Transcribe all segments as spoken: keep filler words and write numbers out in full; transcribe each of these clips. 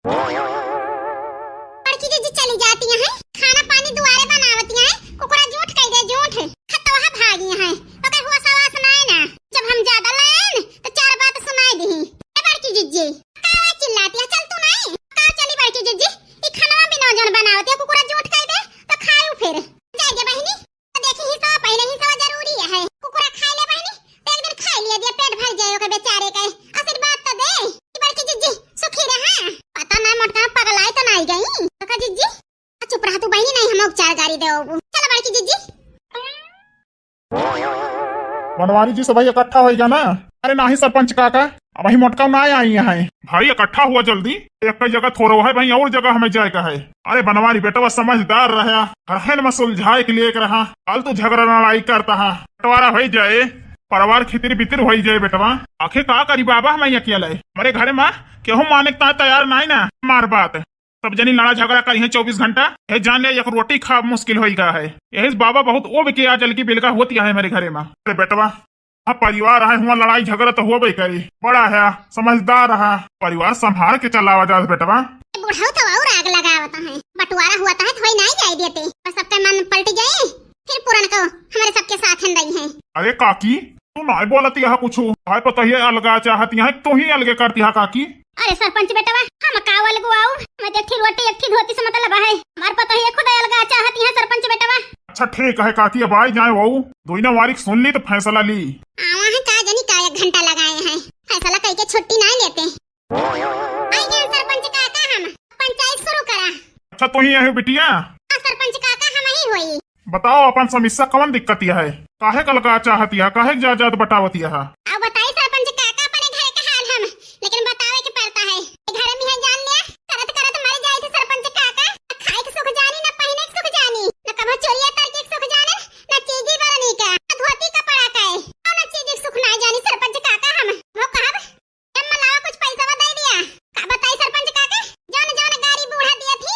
बड़की जिज्जी चली जाती हैं, खाना पानी दुआरे बनावती हैं, कुकुरा जूठ कइ दे, जूठ। खतवा भागी हैं, ओकर हुआ सवास नाय ना। जब हम ज्यादा लाएन, तो चार बात सुनाई दिही। ए बड़की जिज्जी, का चिल्लाती है? चल तू नाय, का चली बड़की जिज्जी? ई खानवा बिना जौन बनावती है, कुकुरा जूठ कइ दे, तो खायू फिर। जाए दे बहिनी, तो देखी, हिस्सा पहले हिस्सा जरूरी है। कुकुरा खाए ले बहिनी, तो एक दिन खाए लिया दिया, पेट भर जाए ओके बेचारे के। आशीर्वाद तो दे कि बड़की जिज्जी सुखी रहा। पता ना मोटका पगलाई तो नहीं गई। तो का जिज्जी, आ चुप रहा तू बहिनी, नहीं हम उपचार गारी दे ओबू। चलो बड़की जिज्जी। बनवारी जी, सबही इकट्ठा होइगा ना? अरे नाही सरपंच काका, अबही मोटका ना आई है। भाई इकट्ठा हुआ जल्दी, एक जगह थोड़ो है भाई, और जगह हमें जाए का है। अरे बनवारी बेटवा समझदार रहा, हर हेन में सुलझाए के लिए एक रहा, फालतू झगड़ा लड़ाई करता है, बंटवारा होई जाए, परिवार खितिर बितिर होई जाए बेटवा। आखिर का करी बाबा, हम अकेले, हमरे घरे में केहू माने का तैयार नाई ना हमार बात। सब जनी लड़ा झगड़ा करी है चउबीस घंटा, ये जान ले एक रोटी खा मुश्किल होई गा है। यही से बाबा बहुत ओब के आज अलगी बिलगा होती है हमारे घरे में। अरे बेटवा, हाँ, परिवार है, हुआ लड़ाई झगड़ा तो होबे करी। बड़ा है, समझदार है, परिवार संभाल के चलावा जात बेटवा। ये बुढ़ऊ तो और आग लगावत है, बंटवारा हुआ तो है, थोड़ी नहीं जाए देते, बस सबके मन पलट जाए, फिर पुरन को हमारे सबके साथ हम रही हैं। अरे काकी, तू नहीं बोलती है कुछ, भाई पता ही अलगा चाहती है, तू ही अलगे करती है काकी। अरे सरपंच बेटवा, हम का अलगवाऊ? मैं तो एक ठे रोटी, एक ठे धोती से मतलब है। हमार पतोहिया खुद अलगा चाहती है सरपंच बेटवा। अच्छा ठीक है काकी, अब आई जाए वहू। दोइना वारिक सुन ली तो फैसला ली। आवा है का जनी का एक घंटा लगाए हैं। फैसला कई के छुट्टी ना लेते। आई गए सरपंच काका, हम पंचायत शुरू करा। अच्छा तू ही है बिटिया? हाँ सरपंच काका, हम ही होई। बताओ, अपन समस्या कवन दिक्कत यह है? काहे क अलगा चाहत यह? काहे क जायदाद बटावत यह? अब बताई सरपंच काका, अपने घर का हाल हम, लेकिन बतावे के पड़ता है। ये घर में है जान लिया, करत करत मर जाई थे सरपंच काका। न खाए के सुख जानी, न पहिने के सुख जानी, न कभो चोरिया तरके के सुख जाने, न चीजी बरनी का, न धोती कपड़ा का, न चीज के सुख ना जानी सरपंच काका हम। वो कहब, जब मलावा कुछ पैसा दे दिया। का बताई सरपंच काका, जौन जौन गारी बूढ़ा दिया थी,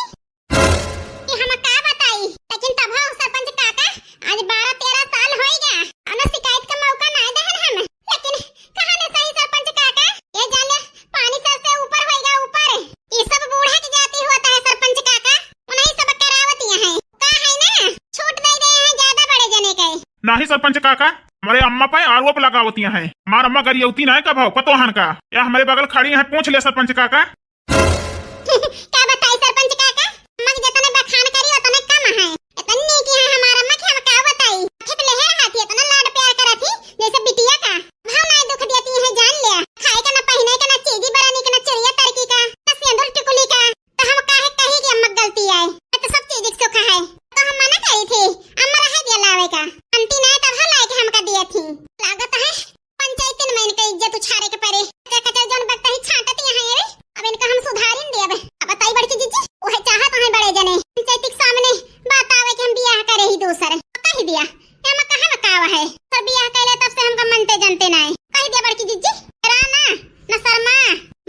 कि हम का बताई, लेकिन तब हो सरपंच काका, आज बारह तेरह साल होइगा, अउर शिकायत का मौका ना देहन हम, लेकिन कहा न सही सरपंच काका, ये जान ले, पानी सर से ऊपर होइगा, ऊपर। ये सब बूढ़ा की जाति होता है सरपंच काका, उन्हीं सब करावतिया हैं। का है ना, छूट दे दे हैं ज्यादा बड़े जने के। नाही सरपंच काका, हमारे अम्मा पे आरोप लगावतिया हैं। हमार अम्मा गरियौती ना है कब हो पतोहन का, या हमारे बगल खड़ी हैं, पूछ ले सरपंच काका। का बताई सरपंच काका, अम्मा के जतने बखान करी उतने कम है। इतनी नीक है हमार अम्मा के, हम का बताई। आँखें पे लेहे हाथी इतना लाड प्यार करत ही जैसे बिटिया का। भाव ना दुख देती है जान लिया। खाए का ना पहिने का ना चीजी बरनी का ना चोरिया तरकी का ना सेंदूर टिकुली का। तो हम काहे कही कि अम्मा गलती है, मैं तो सब चीज के सुख है। तो हम मना करी थी, अम्मा रहे दिया लावे का। अंती ना तब हम लाए के हमका दिया थी। लागत है पंचायती में इनका इज्जत उछारे के परे। कचर कचर जौन बकता ही छांटत यहाँ है रे। अब इनका हम सुधारिन देब। अब बताई बड़की जिज्जी, वह चाहत हैं बड़े जने पंचायती के सामने बात आवे कि हम बियाह करे ही दूसर। कह दिया, एमा कहाँ में कावा है? पर बियाह कैले तब से हमका मनते जनते नाय। कह दिया बड़की जिज्जी, राना, न शर्मा,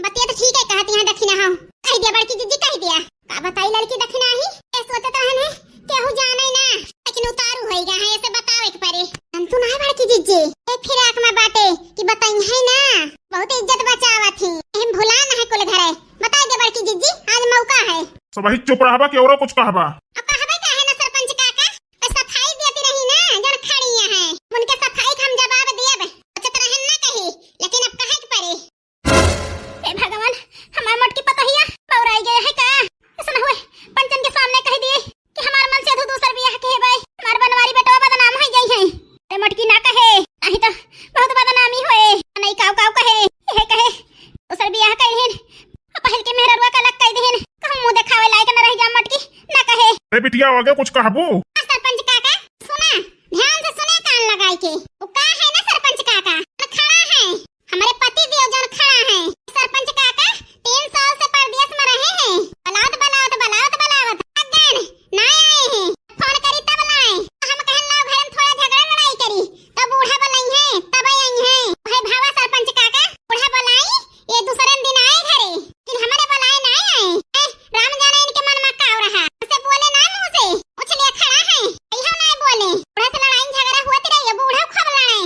बतिया तो ठीक है कहती हैं दखिना हो। कह दिया बड़की जिज्जी, कह दिया। का बताई लड़की दखिना ही, ये सोचत रहन है, केहू जाने ना, लेकिन उतारू होई गया है, ऐसे बतावे के परे। हम तू ना बड़की जिज्जी, एक फिराक में बाटे कि बताई है ना, बहुत इज्जत बचावा थी, हम भुला ना है कुल घरे। बताई दे बड़की जिज्जी, आज मौका है। सब ही चुप रहबा कि औरो कुछ कहबा? अब कहबे काहे ना सरपंच काका, तो सफाई देती रही ना, जन खड़ी है, उनके सफाई के हम जवाब दियब, सोचत रहन ना कही, लेकिन अब कहे के परे। हे भगवान, हमार मोटकी पतोहिया बौराई गए है का? ऐसा ना हुए, पंचन के सामने कह दिए कि हमार मन से तू दूसर बियाह के है भाई, हमार बनवारी बेटवा बदनाम हो गई है। ए मोटकी ना कहे, नहीं तो बहुत बदनामी होए। नहीं काव काव कहे, यह कहे दूसर बियाह कर हिन, पहल के मेहररुआ का लग कर दिहिन, कहूँ मुँह देखावे लायक न रह जा मोटकी, ना कहे। ए बिटिया, आगे कुछ कहबू? हाँ सरपंच काका, सुना, ध्यान से सुने कान लगाई के। वो का है ना सरपंच काका, खड़ा है, हमरे पति देव जन खड़ा हैं। सरपंच काका तीन साल से परदेस में रहे हैं। बलावत, बलावत, बलावत, बलावत थक गए, ना आए हैं। फोन करी तब लाए। हम कहन लाओ घर में थोड़ा झगड़ा लड़ाई करी, तब बूढ़ा बोलाई हैं, तब आई हैं। भाई भावा सरपंच काका, बूढ़ा बोलाई, ये दूसरे दिन आए घरे, फिर हमारे बोलाए ना आए। ए, राम जाने इनके मन में का रहा, उसे बोले ना मुँह से, उछलिया खड़ा है, यही ना बोले। बूढ़ा से लड़ाई झगड़ा हुआ तेरा, ये बूढ़ा खूब लड़ाई।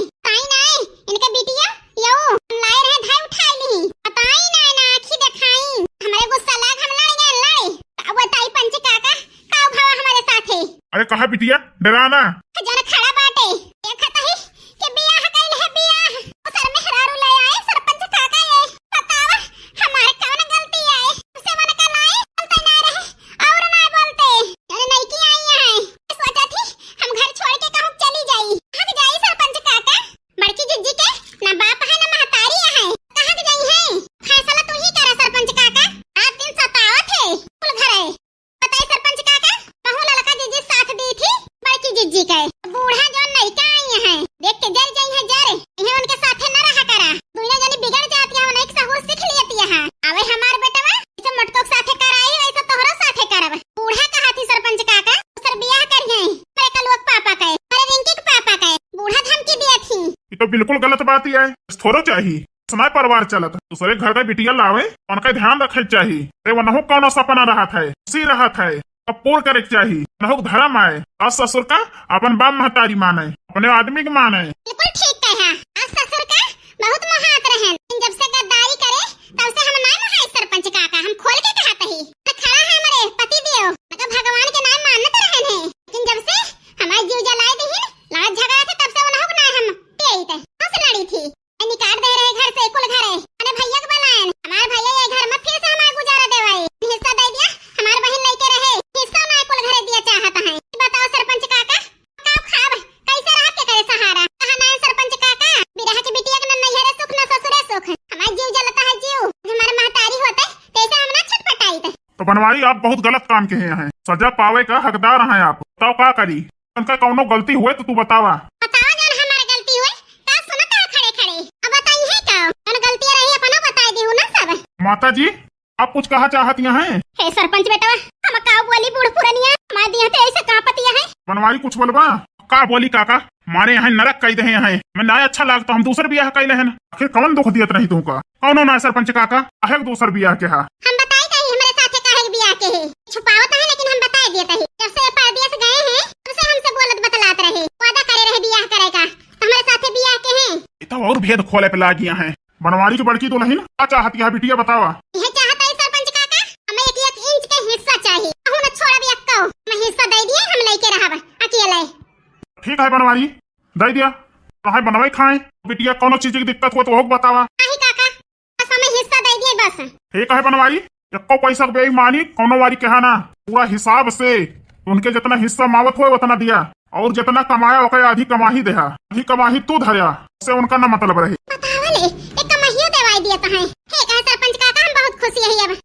अरे कहा बिटिया, डरा ना। जन खड़ा बाटे, देखत ही कि बियाह कइल है बियाह। सर मेहरारू ले आए सरपंच काका ये। बतावा, हमार कौन गलती है? उसे मन का नाई बोलते ना रहे और ना बोलते। अरे नइकी आई है, सोचा थी हम घर छोड़ के कहूँ चली जाई। भाग जाई सरपंच काका। बड़की जिज्जी के ना बाप है ना महतारी है, कहाँ के जाई है? फैसला तू ही करा सरपंच काका। रात दिन सतावत है कुल घरे। बताई सरपंच काका, कहूँ ललका जिज्जी साथ दी थी बड़की जिज्जी के। बूढ़ा जो नइका आई है, देख के जर जाई है जर। इहे उनके साथे न रहा करा। दुइनो जनी बिगड़ जाती है, उन्हें एक सहूर सीख लियती है। आवे हमार बेटवा, जैसे मटको के साथे कराई, वैसे तोहरो साथे करब। बूढ़ा कहा थी सरपंच काका, दूसर बियाह करिए। अरे कलुआ के पापा के, अरे रिंकी के पापा के, बूढ़ा धमकी दिया थी। ये तो बिल्कुल गलत बात ही है, थोड़ो चाहिए। सुनाए परिवार चलत, दूसरे घर का बिटिया लावे, उनका ध्यान रखे चाहिए। अरे वनहु कौनो सपना रहत है, खुशी रहत है, अब पूर्ण करे के चाहिए। वनहु के धर्म आए, सास ससुर का अपन बाप महतारी माने, अपने आदमी के माने। बिल्कुल ठीक कहा। सास ससुर का बहुत मोहात रहन, लेकिन जब से गद्दारी करे, तब से हम नाय मोहाई सरपंच काका, हम खोल के कहत ही। तो खड़ा है हमरे पति देव, मतलब भगवान के नाम मानत रहन है, लेकिन जब से हमार जीव जलाए दीहिन, लड़त झगड़ा थे, तब से उनहु के नाय हम पियत है, हंस लड़ी थी। ए, निकाल दे रहे घर से कुल घरे। अरे भैया के बुलाएन, हमार भैया ये घर में फिर से हमार गुजारा देवाई। हिस्सा दे दिया, हमार बहिन लेके रहे, हिस्सा ना कुल घरे दिया चाहत है। बताओ सरपंच काका, का खाब, कैसे रह के करे सहारा? कहा ना सरपंच काका, बिरह के बिटिया के न नैहरे सुख न ससुरे सुख। हमार जीव जलता है जीव, हमार महतारी होते, कैसे हम ना छटपटाई थे। तो बनवारी, आप बहुत गलत काम किहे हैं, सजा पावे का हकदार हैं आप। बताओ का करी? उनका कौनो गलती हुए तो तू बतावा। बतावा जान हमार गलती हुए, का सुनत है खड़े खड़े? अब बताई है का? कौन गलती रही अपना बताई देहु ना सब। माता जी, आप कुछ कहा चाहत हैं? हे सरपंच बेटवा, हम का बोली बूढ़ पुरनिया, हमार दिया ते ऐसे कांपतिया है। बनवारी कुछ बोलबा? का बोली काका? मारे यहाँ नरक कई दे हैं, मैं ना अच्छा लागता, हम दूसर बियाह कई लेहन। आखिर कौन दुख दियत रही तुमका? कौनो ना सरपंच काका, आहे दूसर बियाह के हा। हम बताई तही हमरे साथे काहे के बियाह के है। छुपावत है लेकिन हम बताई देत ही। जब से ये परदेस गए हैं, तब से हमसे बोलत बतलात रहे। वादा करे रहे बियाह करे का, तो हमरे साथे बियाह के हैं। ये तो और भेद खोले पे लागिया है। बनवारी की बड़की दुलहिन, का चाहत है बिटिया बतावा? यह चाहत है सरपंच काका, हमें एक एक इंच के हिस्सा चाहिए। कहूँ न छोड़ब एक्को। हमें हिस्सा दे दिए, हम लेके रहब अकेले। ठीक है बनवारी, दे दिया। चाहे बनवाई खाए, बिटिया कौनो चीज की दिक्कत हो तो वो बतावा। नहीं काका, बस हमें हिस्सा दे दिए बस। ठीक है बनवारी, एक्को पैसा के बेईमानी कौनो वारी कहा ना, पूरा हिसाब से उनके जितना हिस्सा मावत होए उतना दिया, और जितना कमाया ओके आधी कमाही देहा, आधी कमाही तू धरया, से उनका ना मतलब रहे। बतावा ले, एक कमाहियो देवाई दिया तो है। ठीक है सरपंच काका, हम बहुत खुशी है अब।